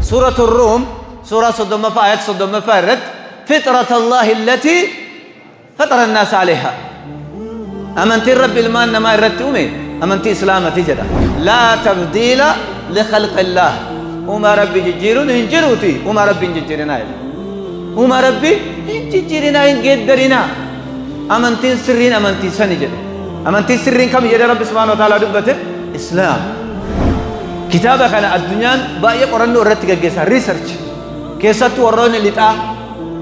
Suuratu Ruum suuraa 30ffaa ayat 30ffaa irratti فطرة الله التي فطر الناس عليها. أمنتي رب المان ما إرت أمي أمنتي إسلامتي جدا. لا تبديل لخلق الله. وما ربي ججيرون هنجروتي وما ربي ججيرنا وما ربي هنجيرنا هنجدرنا. أمنتي سرين أمنتي سني جدا. أمنتي سرين كم جدا رب سبحانه وتعالى دبته إسلام. كتابك أنا الدنيا باقي قرن ورتك جسا research كيسات ورون اللي تا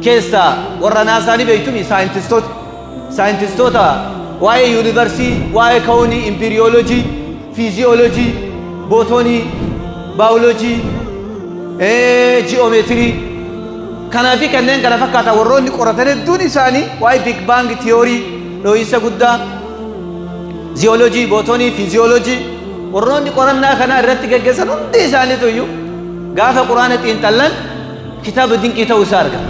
كيسا ورنا ساني بيتومي ساينتستوت ساينتستوتا واي يونيفرسي واي كوني امبريولوجي فيزيولوجي بوتوني بايولوجي جيومتري كان في كنن كان فكاتا وروني قرتن دوني ساني واي بيج بانج ثيوري لويسا غدا زيولوجي بوتوني فيزيولوجي وروني قرنا كان رت گگسن هندي ساني تويو غافه قران تين كتاب الدين كتاب سارغا.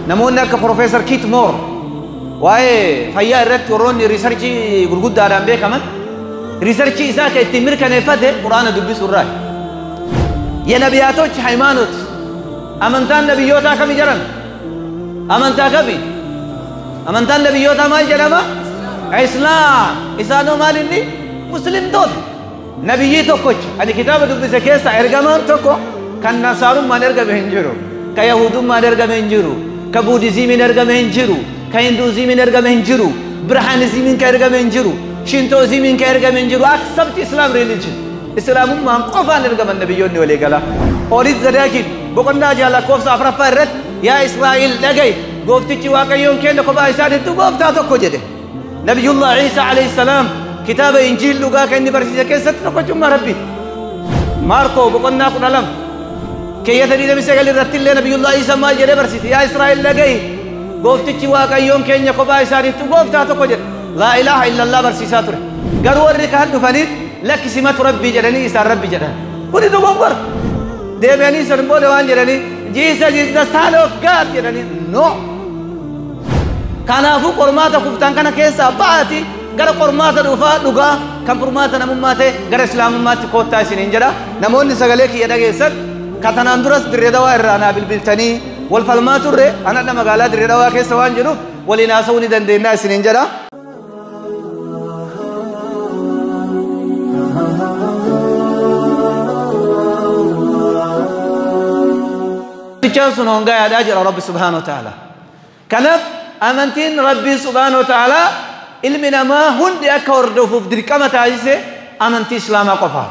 نمونا كبروفيسور كيت مور واي فيا رت وروني ريسيرشي غرغد داران بي كمان ريسيرشي إسا كيتمر كان فده قران دبي سوراي يا نبياتوች ሃይማኖት አመንታን ነብዮታ ከሚ ጀረን አመንታ ከቢ አመንታን ነብዮታ ማል ጀለማ እስላም ኢሳኖ ማልኒ ሙስሊም ዶት ነብይ ተኮች አኒ ኪታብ ዱቢ ሰከሳ ኤርጋማን ተኮ ከነሳሩ ማን ኤርጋመ እንጅሩ ከይሁዱ ማን ኤርጋመ እንጅሩ ከቡዲዝም ኤርጋመ እንጅሩ ከሂንዱዝም ኤርጋመ እንጅሩ ብርሃኒዝም ከኤርጋመ እንጅሩ ሽንቶዝም ከኤርጋመ እንጅሩ አክሰፕት እስላም ሪሊጅን እስላሙም ማን ቆፋን ኤርጋመ ነብዮን ወለገላ ኦሪት ዘዳግም boqonnaa ja'a lakkoofsa afuraffaa irratti yaa Israa'el dhaga'i gooftichi Waaqayyoon keenya kophaa isaaniitu gooftaa tokko jedhe. Nabiyullah Iisaa alayhi salaam kitaaba Injiil dhugaa kan inni barsiise keessatti tokkochummaa Rabbi. Maarkoo boqonnaa 12 keeyyata 29 irratti illee Nabiyullah Iisaa maal jedhee barsiise? Yaa Israa'el dhaga'i gooftichi Waaqayyoon keenya kophaa isaaniitu gooftaa tokko jedhe. Laa ilaaha illallah barsiisaa ture. Garuu warri kaan dhufaniit lakkisimatu Rabbii jedhanii isaan Rabbi jedhan. Kuni dogoggora. Deebi'anii san booda waan jedhanii Jesus is the son of God jedhanii no. Kanaafuu qormaata kuftaan kana keessaa ba'aati gara qormaata dhufaa dhugaa kan furmaata namummaa ta'e gara islaamummaatti koottaa isiniin jedha. Namoonni sagalee kiyya dhageessan katanaan duras Dirree Dawaa irraa naa bilbiltanii wal falmaa turre anadha magaalaa Dirree Dawaa keessa waan jiruuf waliin haasa'uu ni dandeenya isiniin jedha. Sun hongaa yaadaa jira Rabbi subhaanahu wa ta'ala. Kanaaf amantiin Rabbii subhaanahu wa ta'ala ilmi namaa hundi akka hordofuuf dirqama taasise amantii Islaamaa qofa.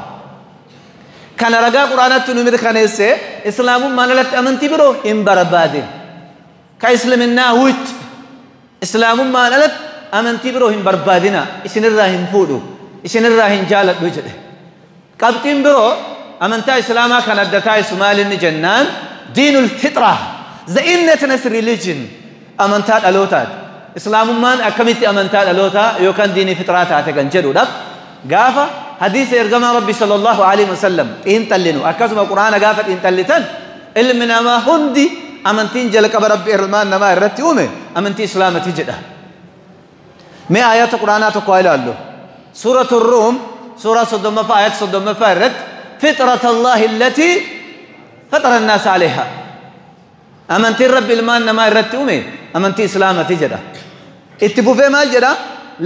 Kana ragaa Quraanaatti nu mirkaneesse Islaamummaan alatti amantii biroo hin barbaadin. Ka Islaminnaa wucci Islaamummaan alatti amantii biroo hin barbaadina isinirraa hin fuudhu isinirraa hin jaaladhu jedhe. Qabxiin biroo amantaa Islaamaa kan adda taasisu maal inni jennaan دين الفطرة the innateness religion أمنتات ألوتات إسلام من أكملت أمنتات ألوتا يوكان ديني فطرة تاتكن جدو دف قافة حديث إرجما ربي صلى الله عليه وسلم إن تلنو أكاسم القرآن قافة إن تلتن إلمنا ما هندي أمنتين جلك ربي إرمان ما إرتي أمي أمنتي إسلام تجده ما آيات القرآن تقوى له سورة الروم سورة صدمة فآيات صدمة فارت فطرة الله التي فطر الناس عليها. أمنتي رب المان ما إرتي أمي أمنتي إسلام تجده اتفوا في مال جدا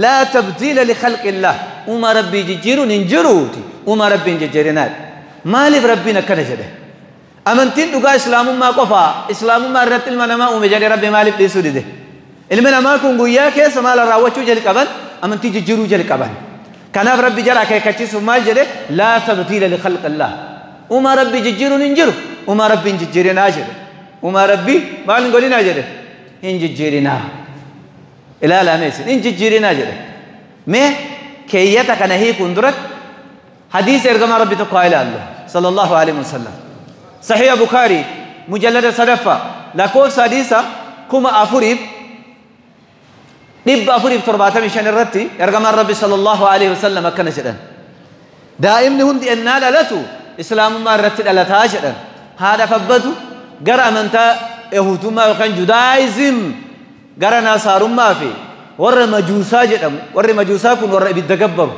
لا تبديل لخلق الله وما ربي ججيرو ننجروتي وما ربي نججرنات ما لي ربنا كان جده أمنتي دغا إسلام ما قفا إسلام ما رت المان ما أمي جدي ربي مالي بيسودي ده المنا ما كون غيا كيس مال راوچو جل قبل أمنتي ججيرو جل قبل كان ربي جرا كي كچيس مال جده لا تبديل لخلق الله وما ربي ججيرو ننجرو وما ربي نججرنا جده وما ربي ما نقولنا جده نججرنا لا لا ميسن نججرنا جده ما كيتك نهي كندرت حديث إرجما ربي تقال الله صلى الله عليه وسلم صحيح بخاري مجلد صدفة لكوف سادسة كما أفريب نب أفريب تربعة مشان الرتي إرجما ربي صلى الله عليه وسلم كان جدا دائم هندي أن لالته إسلام ما رتد على تاجر هذا فبدو جرى من تا يهود ما وكان جودايزم جرى نصارى ما في ور مجوسا جدهم ور مجوسا كن ور بيتكبر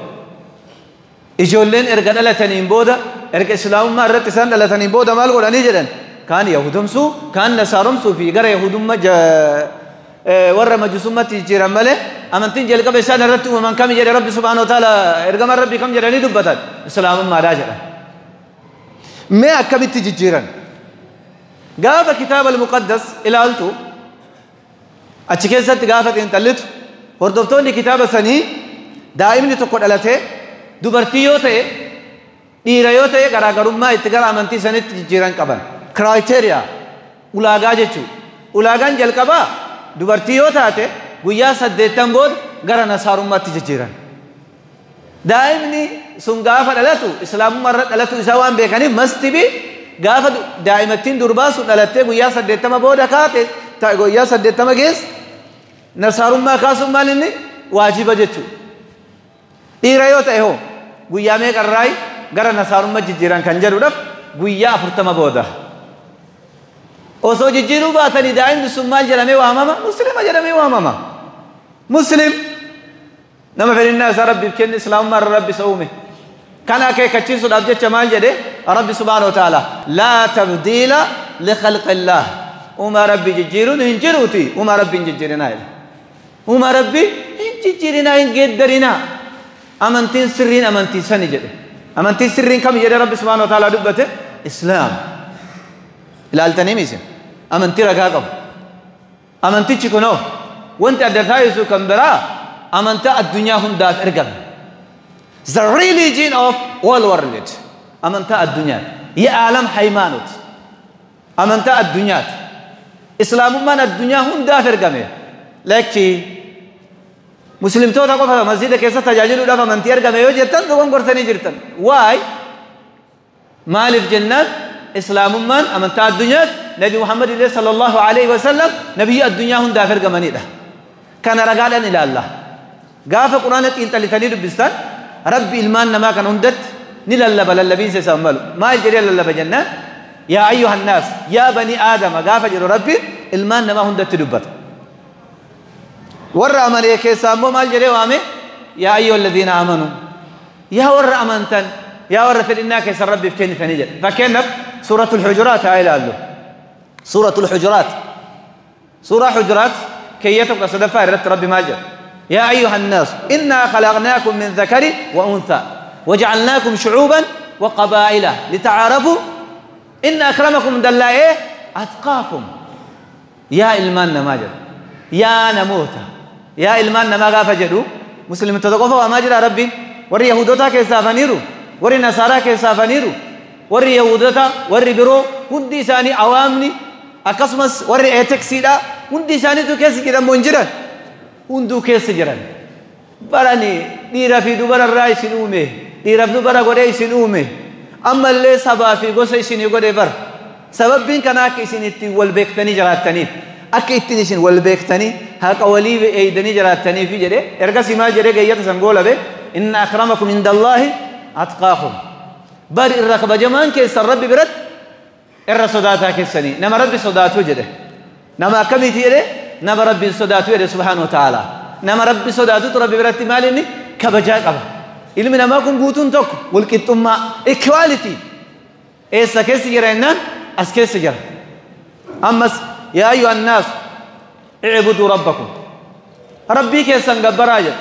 إجولين إرجع على تنين بودا إرجع إسلام ما رتد سند على تنين بودا مال قراني جدا Kaan yahudomsuu kaan nasaaromsuu fi gara yahudummaa warra majusummaatti jijjiiran malee amantiin jalqaba isaan irratti uumaman kami jedhe Rabbi subhaanahu wa ta'ala ergamaan Rabbii kam jedhanii dubbatan islaamummaadhaa jedhan. Mee akkamitti jijjiiran? Gaafa kitaaba al-muqaddas ilaaltu achi keessatti gaafa xiinxallitu hordoftoonni kitaaba sanii daa'imni tokko dhalatee dubartii yoo ta'e dhiira yoo ta'e garaagarummaa itti gara amantii sanitti jijjiiran qaban. Criteria ulaagaa jechuudha. Ulaagaan jalqabaa dubartii yoo taate guyyaa 80 booda gara nasaarummaatti jijjiiran. Daa'imni sun gaafa dhalatu islaamummaa irra dhalatu isaa waan beekaniif mastibi gaafa daa'imattiin durbaa sun dhalattee guyyaa 80 booda kaate guyyaa 80 geesse nasaarummaa kaasuun maal inni waajiba jechuudha. Dhiira yoo ta'e hoo guyyaa meeqarraayi gara nasaarummaa jijjiiran kan jedhuudhaaf guyyaa 40 booda. Osoo jijjiiruu baatanii daa'imni sun maal jedhamee waamama? Muslima jedhamee waamama. Muslim nama fedhinnaa isaa Rabbiif kenne islaamummaa irra Rabbi isa uume. Kana akeekkachiisuudhaaf jecha maal jedhe Rabbi subhaanahu wa ta'ala laa tabdiila likhalqillaah. Uumaa Rabbi jijjiiruun hin jiruuti. Uumaa Rabbi hin jijjiirinaa jedhe. Uumaa Rabbi hin jijjiirinaa hin geeddarinaa. Amantiin sirriin amantii sani jedhe. Amantiin sirriin kam jedhe Rabbi subhaanahu wa ta'ala dubbate? Islaam. Ilaaltanii misi? Amantii ragaa qabu. Amantichi kunoo wanti adda taasisu kan biraa amantaa addunyaa hundaaf ergame. The religion of all world. Amantaa addunyaa. የዓለም ሃይማኖት amantaa addunyaati. Islaamummaan addunyaa hundaaf ergame. Lakki muslimtoota qofa masjida keessa tajaajiluudhaaf amantii ergame yoo jettan dogoggortanii jirtan. Waay maaliif jennaan islaamummaan amantaa addunyaati. Nabi Muhammad illee sallallahu alaihi wasallam nabiyyi addunyaa hundaaf ergamanidha. Kana ragaadhaan ilaalla. Gaafa quraana xiinxalitanii dubbistan Rabbi ilmaan namaa kana hundatti ni lallaba lallabiinsa isaan malu. Maal jedhee lallaba jennaan yaa ayyuhan naas yaa banii aadama gaafa jedhu Rabbi ilmaan namaa hundatti dubbata. Warra amanee keessaa immoo maal jedhee waame yaa ayyuha alladhiina amanuu yaa warra amantan yaa warra fedhinnaa keessan Rabbiif kennitanii jedhe. Fakkeenyaaf suuratul Hujuraat haa ilaallu. Suuratul Hujuraat. Suuraa Hujuraat keeyyata 13ffaa irratti Rabbi maal jedha? يا أيها الناس إنا خلقناكم من ذكر وأنثى وجعلناكم شعوبا وقبائل لتعارفوا إن أكرمكم عند الله إيه؟ أتقاكم. يا إلمان ما جد يا نموتا يا إلمان ما غاف جدو مسلم تتقفوا وما جرى ربي وري يهودوتا كيسافنيرو وري نصارى كيسافنيرو وري يهودوتا وري برو هندي ساني عوامني أكسمس وري إتكسيدا هندي ساني تو كيس كده منجرا hunduu keessa jiran barani dhiira fi dubara irraa isin uume dhiira fi dubara godhee isin uume ammallee sabaa fi gosa isinii godhe bar sababbiin kana akka isin ittiin wal beektanii jiraattaniif akka ittiin isin wal beektanii haqa walii eeydanii jiraattaniif jedhe ergasii maal jedhee geeyyata san goolabe inna akramakum indallaahi atqaakum bari irra kabajamaan keessan Rabbi biratti irra sodaataa keessanii nama Rabbi sodaatuu jedhe nama akkamiiti jedhe nama Rabbiin sodaatu jedhe subhaanahu wa ta'ala. Nama Rabbi sodaatutu Rabbi biratti maal inni kabajaa qaba. Ilmi namaa kun guutuun tokko walqixxummaa equality eessa keessa jira jennaan as keessa jira. Ammas yaa ayyuhan naas i'buduu rabbakum. Rabbii keessan gabbaraa jedha.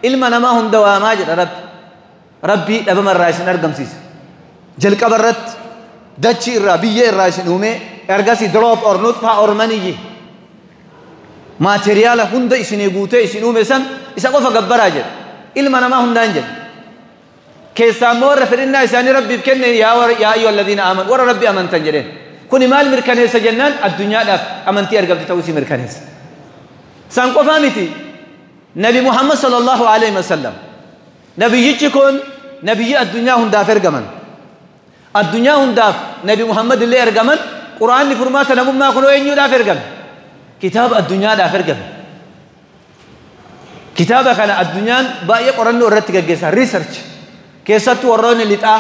Ilma namaa hunda waamaa jedha Rabbi. Rabbii dhabama irraa isin argamsiisa. Jalqaba irratti dachii irraa biyya irraa isin uumee ergasii drop or nutfaa or maniyyi maateriyaala hunda isinii guutee isin uume san isa qofa gabbaraa jedha. Ilma namaa hundaan jedha. Keessaa immoo warra fedhinnaa isaanii Rabbiif kenne yaa ayyuha alladhiina aamanu warra Rabbi amantan jedheen. Kuni maal mirkaneessa jennaan addunyaadhaaf amantii argamte ta'uu isii mirkaneessa. San qofaa miti Nabi Muhammad sallallahu alaihi wasallam nabiyyichi kun nabiyyi addunyaa hundaaf ergaman. Addunyaa hundaaf Nabi Muhammad illee ergaman Quraanni furmaata namummaa kunoo eenyuudhaaf ergame? Kitaaba addunyaadhaaf ergame. Kitaaba kana addunyaan baay'ee qorannoo irratti gaggeessa research keessattuu warroonni lixaa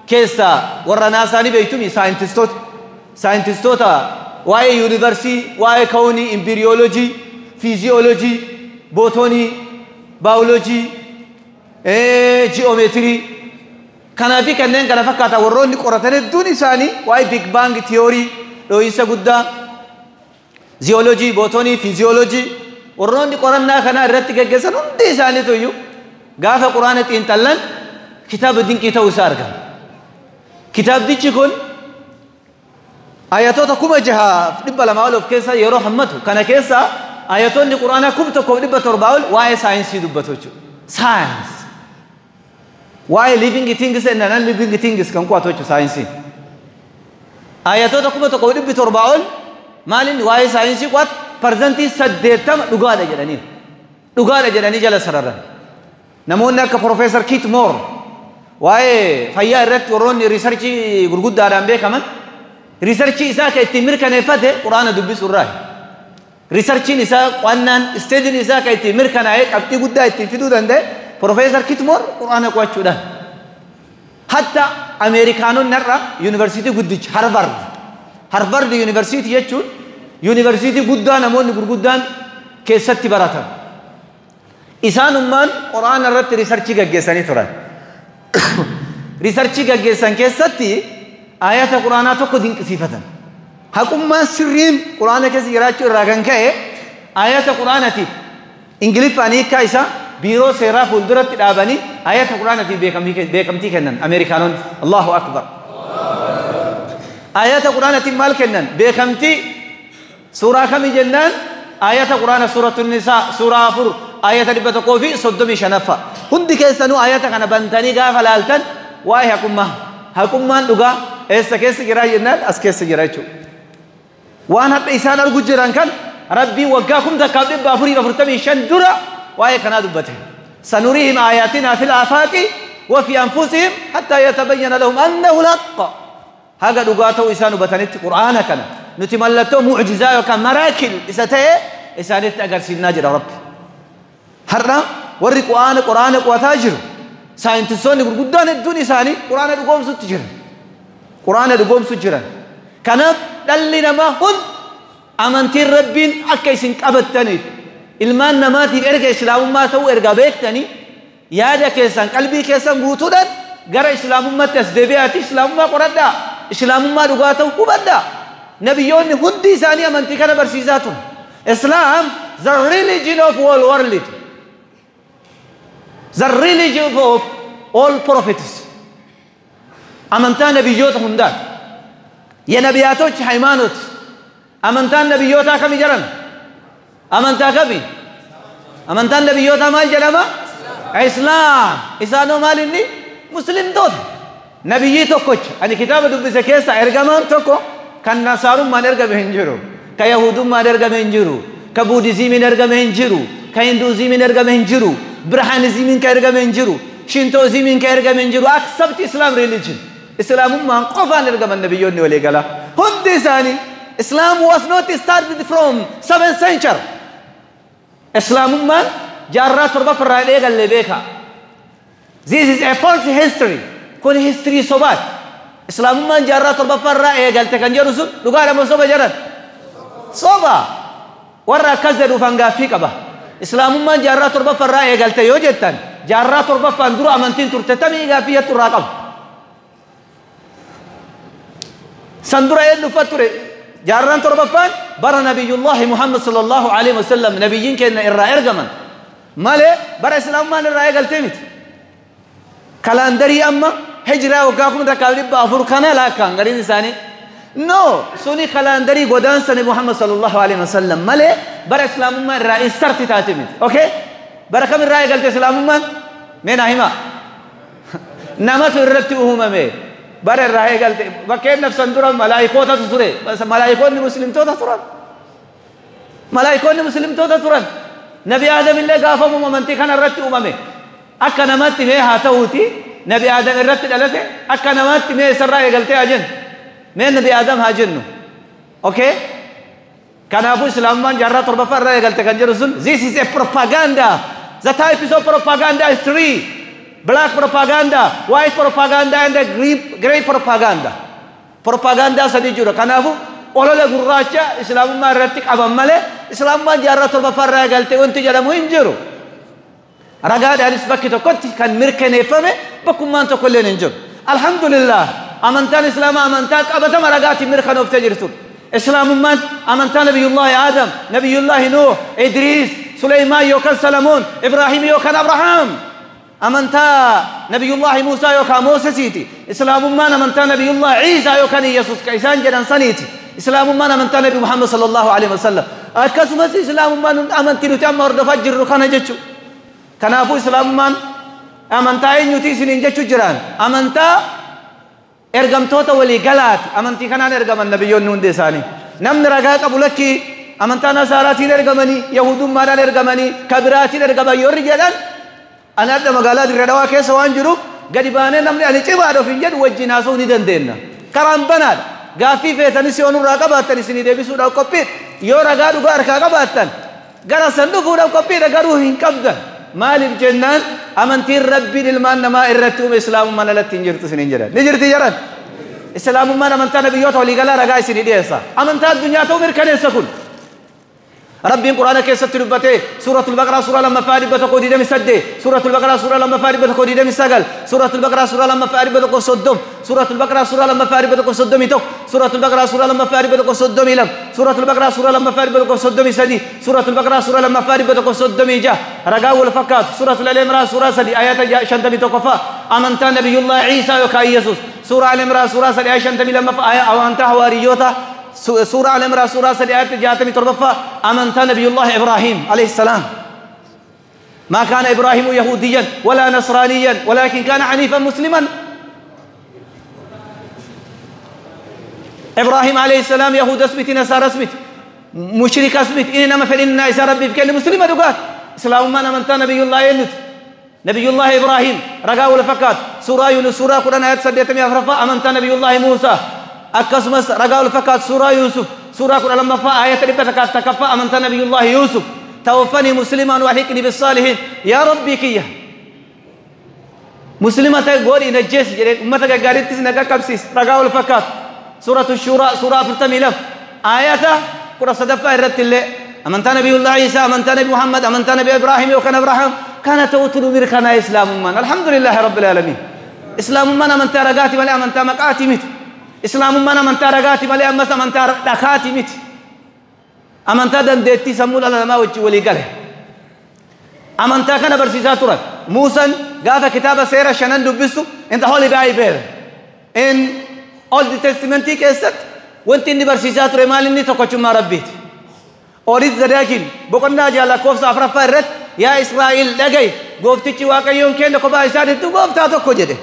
keessaa warra naasaanii beektumi saayintistoota waa'ee yuunivarsii waa'ee kawnii imbiriyoolojii fiiziyoolojii bootoonii baayoloojii ji'oomeetirii kanaa fi kanneen kana fakkaatan warroonni qoratan hedduun isaanii waa'ee big bang tiyoorii Dhooyinsa guddaa, ziyoolojii, bootonii, fiiziyoolojii, warroonni qorannaa kanaa irratti geggeessan hundi isaaniitu iyyuu gaafa Quraana xiinxallan kitaaba dinqii ta'uu isaa argama. Kitaabdichi kun ayatoota 6200 ol of keessa yeroo hammatu, kana keessa ayatoonni Quraanaa 1700 ol waa'ee saayinsii dubbatu jechuudha. Science. Waa'ee living things and non living things kan qo'atu jechuudha saayinsiin. Ayatoota 1700 ol maaliin waa'ee saayinsii qo'atu, 80% dhugaadha jedhanii. Dhugaadha jedhanii jala sararan. Namoonni akka Profeesar Keith Moore, waa'ee fayyaa irratti warroonni research gurguddaadhaan beekaman, research isaa kan ittiin mirkaneeffate Quraana dubbisuu irraa. Researchiin isaa, qo'annaan studyn isaa kan ittiin mirkanaa'ee qabxii guddaa ittiin fiduu danda'e Profeesar Keith Moore Quraana qo'achuudhaan. Hatta Ameerikaanonni har'a yuunivarsiitii guddicha Harvard. Harvard yuunivarsiitii jechuun yuunivarsiitii guddaa namoonni gurguddaan keessatti baratan. Isaanummaan Quraana irratti research gaggeessanii turan. Research gaggeessan keessatti ayata Quraanaa tokko dinqisiifatan. Haqummaan sirriin Quraana keessa jiraachuu irraa kan ka'e ayata Quraanatiif Ingiliffaan hiikkaa isaa biiroo seeraa fuulduratti dhaabanii ayata Quraanatiif beekamtii kennan Ameerikaanonni. Allahu akbar. Ayata Quraanatiif maal kennan? Beekamtii. Suuraa kamii jennaan, ayata Quraana Suuratu Nisaa, suuraa 4, ayata 135ffaa. Hundi keessanuu ayata kana bantanii gaafa laaltan waa'ee haqummaa. Haqummaan dhugaa eessa keessa jira jennaan, as keessa jira jechuudha. Waan hadha isaan argu jiran kan Rabbiin waggaa 1445 dura waa'ee kanaa dubbate. سنريهم آياتنا في الآفاق وفي أنفسهم حتى يتبين لهم أنه الحق. Haga dhugaa ta'uu isaan hubatanitti Qur'aana kana nuti mallattoo mu'jizaa yookaan miracle isa ta'e isaanitti agarsiifnaa jedha Rabbi. Har'a warri Qur'aana qo'ataa jiru, saayintistoonni gurguddaan hedduun isaanii Qur'aana dhugoomsutti jiran. Qur'aana dhugoomsu jiran. Kanaaf dhalli namaa hundi amantiin Rabbiin akka isin qabattaniif ilmaan namaatiif erga islaamummaa ta'uu erga beektanii, yaada keessan, qalbii keessan guutuudhaan gara islaamummaatti as deebi'aati islaamummaa qoradhaa, islaamummaa dhugaa ta'u hubadhaa. Nabiyyoonni hundi isaanii amantii kana barsiisaa turan. Islam, the religion of all world, the religion of all prophets. Amantaa nabiyyoota hundaati, የነቢያቶች ሃይማኖት። Amantaan nabiyyootaa kami jedhan? Amantaa kami? Amantaan nabiyyootaa maal jedhama? Islaam. Isaanoo maal inni? Muslimtoota. Nabiyyii tokkocha. Ani kitaaba dubbise keessa ergamaan tokko kan nasaarummaan ergame hin jiru, ka yahudummaan ergame hin jiru, ka buudizimiin ergame hin jiru, ka hinduuzimiin ergame hin jiru, birhaanizimiin ka ergame hin jiru, shintoozimiin ka ergame hin jiru, except Islam religion. Islaamummaan qofaan ergaman nabiyyoonni walii gala hundi isaanii. Islam was not started from 7th century. Islaamummaan jaarraa torbaffarraa hin eegalle, beeka. This is a false history. Kun history sobaati. Islaamummaan jaarraa torbaffarraa eegalte kan jedhu sun dhugaadha moo soba jedhan? Soba. Warra akkas jedhuuf hangaaffii qaba. Islaamummaan jaarraa torbaffarraa eegalte yoo jettan, jaarraa torbaffaan dura amantiin turte tamii gaaffii jettu irraa qaba. San dura eenyu uffat ture? Jaarraan torbaffaan bara Nabiyyullahi Muhammad sallallahu alaihi wasallam, nabiyyiin keenya irraa ergaman malee bara islaamummaan irraa eegaltee miti. Kalaandarii amma hijiraa waggaa 1400 kana laakkaan gariin isaanii. No, suni kalaandarii godaansa Nabi Muhammad sallallahu alaihi wasallam malee bara islaamummaa irraa start taate miti. Okay? Bara kam irraa eegalte islaamummaan? Mee naa himaa. Namatu irratti uumame. Bara irraa eegalte, fakkeenyaaf, san dura malaayikootatu ture. Malaayikoonni muslimtoota turan. Malaayikoonni muslimtoota turan. Nabi Aadam illee gaafa uumamu amantii kana irratti uumame. Akka namatti mee haa ta'uuti, Nabi Aadam irratti dhalate, akka namaatti mee isarraa eegaltee haa jennu. Mee Nabi Aadam haa jennu. Okay? Kanaafuu islaamummaan jaarraa torbaffaa irraa eegalte kan jedhu sun, this is a propaganda. The types of propaganda is three. Black propaganda, white propaganda and the green, grey propaganda. Propaganda sadi jira. Kanaafuu olola gurraacha islaamummaa irratti qaban malee islaamummaan jaarraa torbaffaa irraa eegalte wanti jedhamu hin jiru. Ragaadhaanis bakki tokkotti kan mirkaneeffame bakkummaan tokko illee hin jiru. Alhamdulillah, amantaan islaamaa amantaa qabatama ragaatiin mirkanooftee jirtudha. Islaamummaan amantaa Nabiyullaahi Aadam, Nabiyullaahi Nuuh, Idriis, Suleymaan yookaan Salamoon, Ibraahim yookaan Abrahaam. Amantaa Nabiyullaahi Muusaa yookaan Moosesiiti. Islaamummaan amantaa Nabiyullaahi Ciisaa yookaan Iyyasuus ka isaan jedhan saniiti. Islaamummaan amantaa Nabi Muhammad sallallahu alaihi wasallam. Akkasumas islaamummaan amantii nuti amma hordofaa jirru kana jechuudha. Kanaafuu islaamummaan amantaa eenyuti isiniin jechuu jiraan? Amantaa ergamtoota walii galaati. Amantii kanaan ergaman nabiyyoonni hundi isaanii. Namni ragaa qabu lakkii amantaa nasaaraatiin ergamanii, yahudummaadhaan ergamanii, kabiraatiin ergaman yoo jedhan, ani adda magaalaa Dirree Dhawaa keessa waan jiruuf gadi baanee namni ani cimaadha ofiin jedhu wajjin haasa'uu ni dandeenya. Karaan banaadha. Gaaffii feetanis yoo nurraa qabaattan isinii deebisuudhaaf qophiidha. Yoo ragaa dhugaa harkaa qabaattan gara san dhufuudhaaf qophiidha, garuu hin qabdan. Maaliif jennaan amantiin Rabbiin ilmaan namaa irratti uume islaamummaan alatti hin jirtu isiniin jedhan. Ni jirti jedhan. Islaamummaan amantaa nabiyyoota waliigalaa ragaa isinii dhiyeessa. Amantaa addunyaa ta'uu mirkaneessa kun. Rabbiin Quraana keessatti dubbatee Suuratul Baqaraa suuraa 2 128, Suuratul Baqaraa suuraa 2 129, Suuratul Baqaraa suuraa 2 130, Suuratul Baqaraa suuraa 2 131, Suuratul Baqaraa suuraa 2 132, Suuratul Baqaraa suuraa 2 133, Suuratul Baqaraa suuraa 2 136 ragaa wal fakkaatu. Suuratul Al Imraan suuraa 3 ayata 51 amantaa Nabiyullah Ciisaa yookaan Yesuus. Suuraa Al Imraan suuraa 3 ayata 52 amantaa hawaariyyoota. سورة آل عمران سورة 3 آيات 67 أمنت نبي الله إبراهيم عليه السلام. ما كان إبراهيم يهوديا ولا نصرانيا ولكن كان حنيفا مسلما. إبراهيم عليه السلام يهود اسمت، نصارى اسمت، مشرك اسمت، إنما فإن إسا ربي في كل مسلمة دقات. إسلام ما أمنت نبي الله ينت نبي الله إبراهيم رجاء الفكات. سورة يونس سورة قرآن آيات 7 أمنت نبي الله موسى. akkasumas ragaa wal fakkaatu suuraa Yuusuf suuraa 12 ayata 101 amantaa Nabiyullaahi Yuusuf. Tawaffanii musliman walhiqni bissaalihiin. Yaa Rabbii kiyya muslima ta'e godhi na ajjeesi jedheen ummata gaggaariittis na qaqqabsiis. Ragaa wal fakkaatu suuratu Shuuraa suuraa 42 ayata 13 irratti illee amantaa Nabiyullaahi Iisaa, amantaa Nabi Muhammad, amantaa Nabi Ibraahim yookaan Abrahaam kana ta'utu nu mirkanaa islaamummaan. Alhamdulillaahi Rabbil aalamiin. Islaamummaan amantaa ragaati malee amantaa maqaati miti. Islaamummaan amantaa ragaati malee ammas amantaa dhakaati miti. Amantaa dandeettii sammuu dhala namaa wajjin walii gale. Amantaa kana barsiisaa turan. Muusaan gaafa kitaaba seera shanan dubbistu in the Holy Bible, in Old Testament keessatti wanti inni barsiisaa ture maal inni tokkochummaa Rabbiiti. Orit Zadaaqin boqonnaa 6 lakkoofsa 4 irratti yaa Israa'el dhaga'i gooftichi Waaqayyoon keenya kophaa isaaniitti gooftaa tokko jedhe.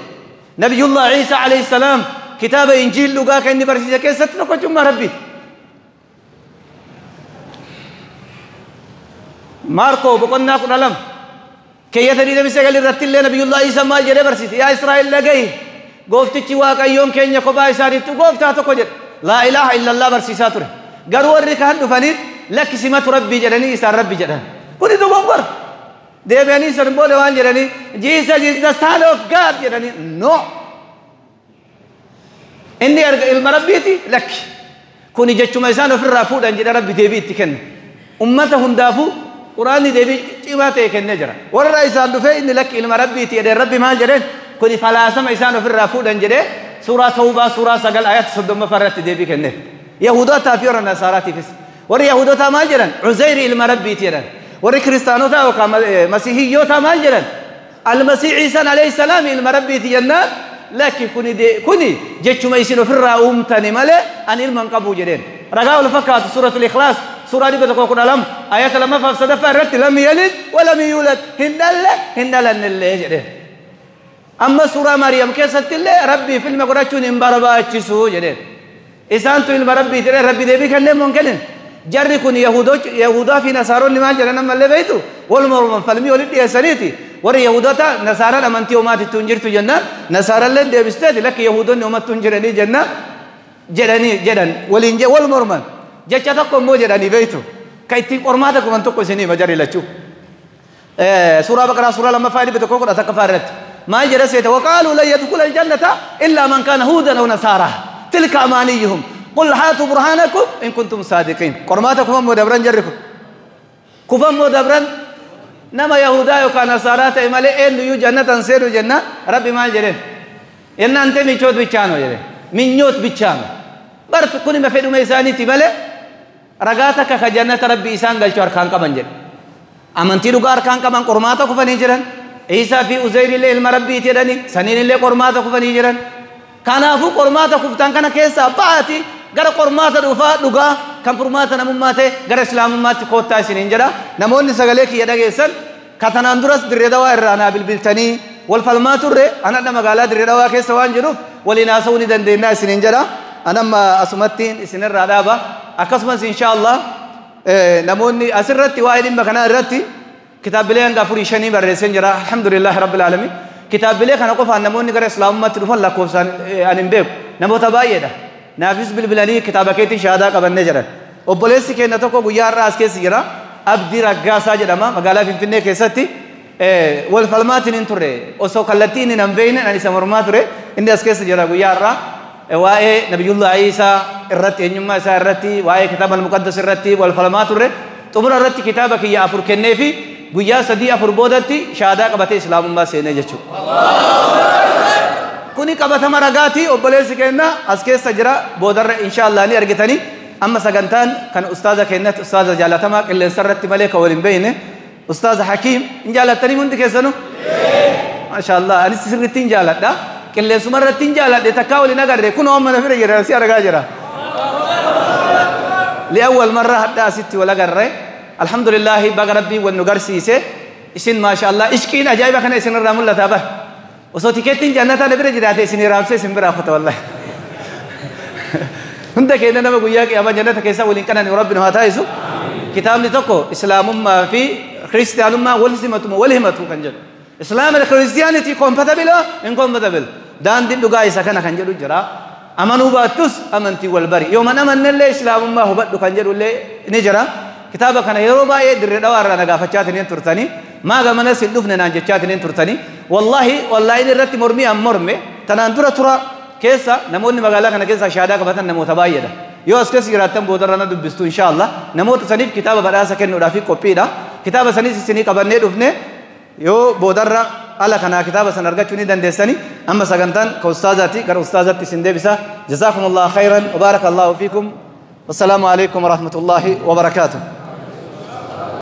Nabiyullah Ciisaa alayhi salaam kitaaba Injiil dhugaa kan inni barsiise keessatti tokkochummaa Rabbiiti. Maarkoo boqonnaa 12 keeyyata 29 irratti illee Nabiyullah Ciisaa maal jedhee barsiise? Yaa Israa'el dhaga'i gooftichi Waaqayyoon keenya kophaa isaaniitti gooftaa tokko jedhe. Laa ilaaha illallah barsiisaa ture. Garuu warri kaan dhufaniit lakki simatu Rabbii jedhanii isaan Rabbi jedhan. Kuni dogongora. Deebi'anii san booda waan jedhanii Jesus is the son of God jedhanii no. Inni erga ilma Rabbiiti lakki. Kuni jechuma isaan ofirraa fuudhan jedhe Rabbi deebii itti kenna. Ummata hundaafuu Quraanni deebii cimaa ta'e kennee jira. Warra isaan dhufee inni lakki ilma Rabbiiti jedhee Rabbi maal jedheen? Kuni falaasama isaan ofirraa fuudhan jedhee suuraa Tawbaa suuraa 9 ayata 30 irratti deebii kenneef. Yahudotaa fi warra Nasaaraatiifis. Warri Yahudotaa maal jedhan? Uzayri ilma Rabbiiti jedhan. Warri Kiristaanotaa yookaan Masiihiyyootaa maal jedhan? Almasii Ciisaan alayhi salaam ilma Rabbiiti jennaan lakki kuni jechuma isin ofirraa uumtani malee ani ilma hin qabu jedheen. Ragaa wal fakkaatu suuratul Ikhlaas suuraa 112 ayata 2 fi 3 irratti lam yalid walam yuulad hin dhalle hin dhalannellee jedheen. Amma suuraa Maariyaam keessatti illee Rabbiif ilma godhachuun hin barbaachisu jedheen. Isaantu ilma Rabbii jedhee Rabbi deebii kennee moo hin kennin? Jarri kun Yahudaa fi Nasaaronni maal jedhan ammallee beektu? Waluma walumaan falmii walitti dhiyeessaniiti. Warri Yahudota Nasaaraan amantii homaatittuu hin jirtu jennaan Nasaarallee deebisteeti lakki Yahudonni homattuu hin jiranii jennaan jedhanii jedhan waliin wal morman. Jecha tokko immoo jedhanii beektu. Kan ittiin qormaata kuman tokko isinii hima jarri lachuu. Suuraa Baqaraa suuraa 2 111 irratti. Maal jedha seeta? Waqaaluu lan yadkhula aljannata illaa man kaana huudan aw nasaaraa. Tilka amaaniyyuhum. Qul haatu burhaanakum in kuntum saadiqiin. Qormaata kufan moo dabran jarri kun? Kufan moo dabran? Nama Yahudaa yookaan Nasaaraa ta'e malee eenyuyyuu jannatan seenu jenna Rabbi maal jedheen? Yennaan ta'e michoot bichaano jedheen. Minyoot bichaano. Bar kunima fedhuma isaaniiti malee ragaa takka ka jannata Rabbi isaan galchu harkaan qaban jedhe. Amantii dhugaa harkaan qaban qormaata kufanii jiran. Iisaa fi Uzayr illee ilma Rabbiiti jedhanii saniin illee qormaata kufanii jiran. Kanaafuu qormaata kuftan kana keessaa ba'aati gara qormaata dhufaa dhugaa kan furmaata namummaa ta'e gara islaamummaatti koottaa isiniin jedha. Namoonni sagalee kiyya dhageessan katanaan duras Dirree Dawaa irraa naa bilbiltanii wal falmaa turre anadha magaalaa Dirree Dawaa keessa waan jiruuf waliin haasa'uu ni dandeenya isiniin jedha. Anamma asumattiin isinirraa dhaaba. Akkasumas insha Allah namoonni asirratti waa'ee dhimma kanaa irratti kitaabilee hanga 4 5 barreesseen jira. Alhamdulillahi rabbil alamin. Kitaabilee kana qofaan namoonni gara islaamummaatti dhufan lakkoofsaan ani hin beeku. Namoota baay'eedha. Naafis bilbilanii kitaaba keetiin shahaadaa qabannee jiran. Obboleessi keenya tokko guyyaa har'aa as keessa jira. Abdii Raggaasaa jedhama magaalaa Finfinnee keessatti. Wal falmaatiin hin turre. Osoo kallattii inni hin beekne ani isa mormaa ture. Inni as keessa jira guyyaa har'aa. Waa'ee Nabiyyullaa Iisaa irratti eenyummaa isaa irratti waa'ee kitaaba al-muqaddas irratti wal falmaa turre. Xumura irratti kitaaba kiyya 4 kennee fi guyyaa 3 4 boodatti shahaadaa qabatee islaamummaa seenee jechuudha. Kuni qabatama ragaati obboleessi keenya as keessa jira boodarra inshaallah ni argitanii. Amma sagantaan kan ustaaza keenyatti ustaaza jaalatamaa qilleensa irratti malee kan waliin beekne ustaaza Hakiim hin jaalattanii hundi keessanuu? Maashaallah anis sirriitti hin jaaladha. Qilleensuma irratti hin jaaladhe takkaa waliin agarre kunoo amma na bira jira si argaa jira. Li'awwal marra hadda asitti wal agarre. Alhamdulillahi baga Rabbii wal nu garsiise. Isin maashaallah ishqiin ajaa'iba kana isin irraa mul'ata bar. Osoo tikeettiin jannataa na bira jiraate isin raabsee isin biraa kuta wallahi. Hunda keenya nama guyyaa qiyaamaa jannata keessa waliin qananii Rabbi nu haa taasisu. Kitaabni tokko islaamummaa fi kiristiyaanummaa wal simatu wal himatu kan jedhu. Islam and Christianity compatible or incompatible? Daandiin dhugaa isa kana kan jedhu jira. Amanuu baattus amantii wal bari. Yoo man amannellee islaamummaa hubadhu kan jedhullee ni jira. Kitaaba kana yeroo baay'ee Dirree Dhawaa irraa na gaafachaatiin turtanii maa gamanas hin dhufne naan jechaatiin turtanii wallahi wallahi irratti mormii an morme tanaan dura tura keessa namoonni magaalaa kana keessa shahaadaa qabatan namoota baay'eedha. Yoo as keessa jiraattan boodarra na dubbistu insha Allah namoota saniif kitaaba badhaasa kennuudhaaf qophiidha. Kitaaba sanis isinii qabannee dhufne yoo boodarra ala kanaa kitaaba san argachuu ni dandeessanii. Amma sagantaan ka ustaazaati gara ustaazatti isin deebisa. Jazaakumullahu khayran wa barakallahu fiikum. Wassalaamu alaikum warahmatullahi wabarakaatuh.